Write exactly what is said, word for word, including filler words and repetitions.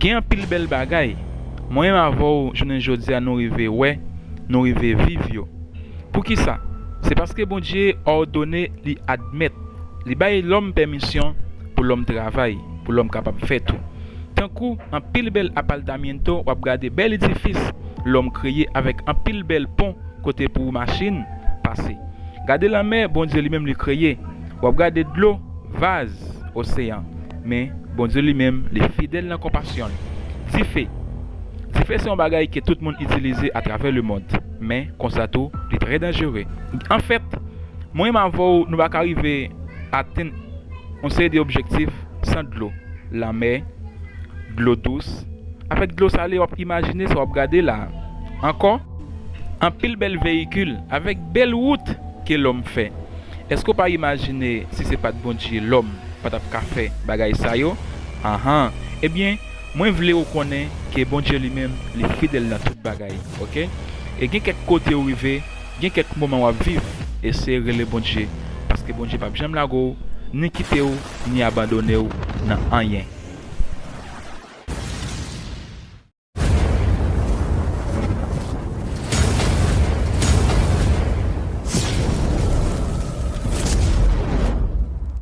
Gen anpil bèl bagay mwen menm avè w jounen jodi a nou rive wè, nou rive viv yo. Poukisa? Se paske Bondye òdone, li admèt, li bay lòm pèmisyon pou lòm travay, pou lòm kapab fè tou. Tankou anpil bèl apaltamiento, w ap gade bèl edifis lòm kreye avèk anpil bèl pon kote pou machin pase. Gade lanmè, Bondye li menm li kreye. W ap gade dlo, vaz, oseyan. Men, Bondye li menm, li fidèl nan konpasyon l. Dife. Dife se yon bagay ke tout moun itilize atravè lemond. Men, konsa tou, li trè danjere. Anfèt, mwen menm avè w, nou pa ka rive atenn yon seri de objektif san dlo. Lanmè, dlo dous. Avèk dlo sale, w ap imajine sa w ap gade la. Ankò, anpil bèl veyikil, avèk bèl wout ke lòm fè. Èske w pa imajine si se pa t Bondye, lòm pa t ap ka fè bagay sa yo? Anhan. Ebyen, mwen vle w konnen ke Bondye li menm, li fidèl nan tout bagay, oke? E gen kèk kote w rive, gen kèk moman w ap viv, eseye rele Bondye, paske Bondye p ap janm lage w, ni kite w, ni abandone w nan anyen.